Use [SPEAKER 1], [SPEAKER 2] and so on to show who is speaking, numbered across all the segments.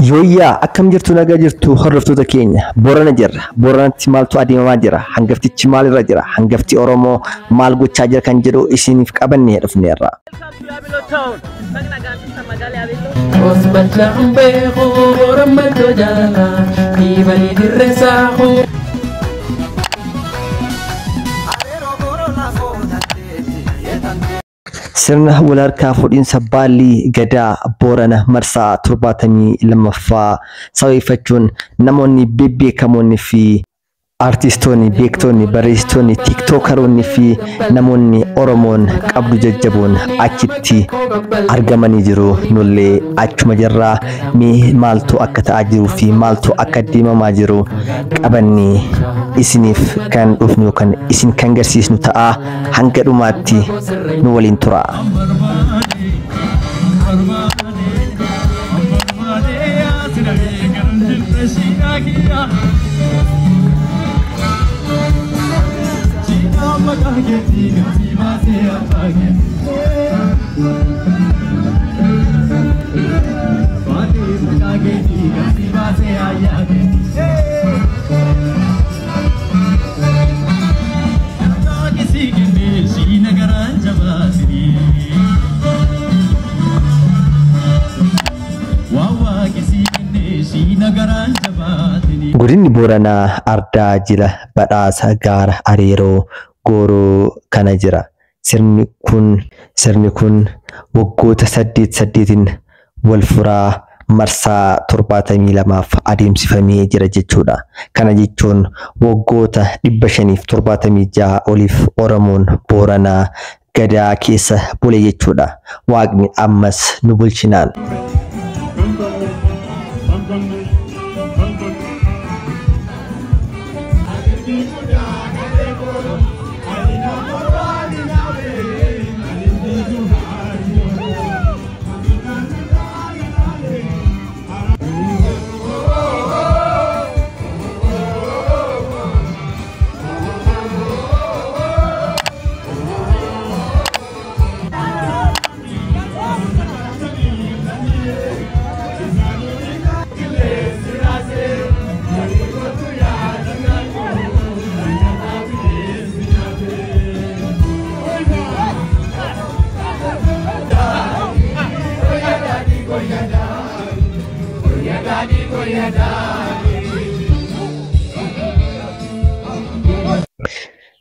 [SPEAKER 1] Yooyyaa akkam jirtu nagaa jirtu hordoftoota keenya Boorana jirra. Booranatti maaltu adeemamaa jira? Hangaftichi maalirra jira? Hangafti Oromoo maal gochaa jira kan jedhu isiniif qabannee dhufneerra. Sirna wal harkaa fuudhinsa baallii gadaa Boorana marsaa 72ffaa sababeeffachuun namoonni bebbeekamoonni fi artistoonni, beektonni, barreessitoonni, tiktookaroonni fi namoonni Oromoon qabdu jajjaboon achitti argamanii jiru. Nullee achuma jirraa mee maaltu akka ta'aa jiruu fi maaltu akka deemamaa jiru qabannee isiniif kan dhufnu yookaan isin kan garsiisnu ta'a. Hanga dhumaatti nu waliin tura. Godinni Booranaa ardaa jila badhaasa gaara Areeroo Gooroo kana jira. Sirni kun waggoota 8 wal furaa marsaa 72 adeemsifamee jira jechuudha. Kana jechuun waggoota 576 oliif Oromoon Booranaa gadaa keessa bule jechuudha. Waaqni ammas nu bulchinaan.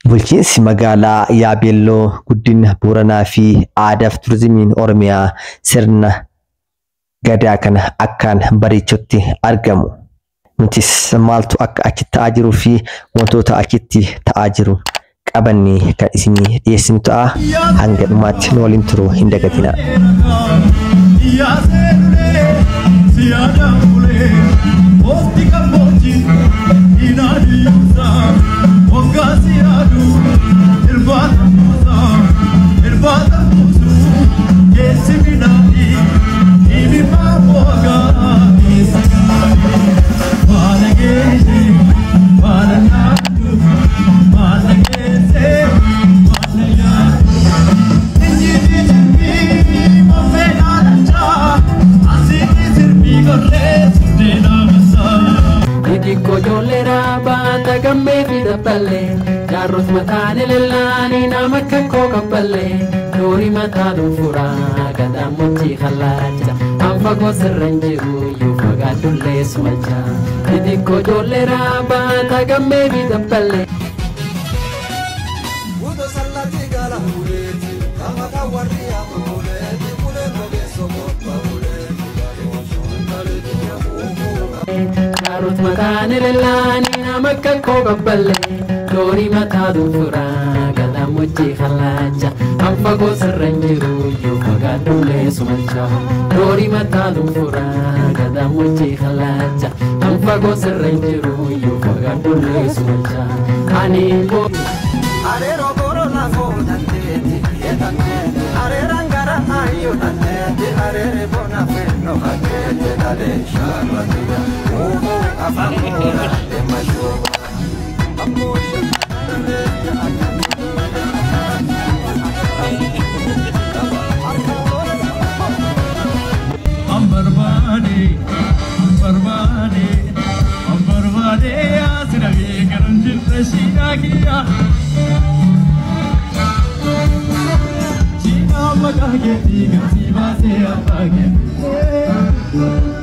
[SPEAKER 1] Bulchiinsi magaalaa Yaabeelloo guddina Booranaa fi aadaa fi turizimiin Oromiyaa sirna gadaa kana akkaan bareechutti argamu. Nutis maaltu akka achitti ta'aa jiruu fi wantoota achitti ta'aa jiru qabannee kan isinii dhiyeessinu ta'a. Hanga dhumaatti nu waliin turuu hin dagatinaa.
[SPEAKER 2] Jaarros mataan elelaanii nama akka koo kabballee noorii mataa dhuunfuraa gadaamochii hallaacha anfagoo sirra hin jiru iyyuu fagaadhullee sumalcha xixiqqoo ijoollee raabaata gammee fi dabballee. Jaarros mataan elelaanii nama akka koo kabballee. Noorii mataa dhuunfuraa gadaamochii hallaacha anfagoo sirra hin jiru iyyuu fagaadhullee sumalcha. Noorii mataa dhuunfuraa gadaamochii hallaacha anfagoo sirra hin jiru iyyuu fagaadhullee sumalcha. Ani immoo.
[SPEAKER 3] Areeroo Booranaa footanteeti areeraan gara ayyoo tanteeti areeree boona fennoo kanteeti dhalee shaarratiya afaan booraa deema shuuba.
[SPEAKER 2] Keetii gamsii baasee abbaa keetii.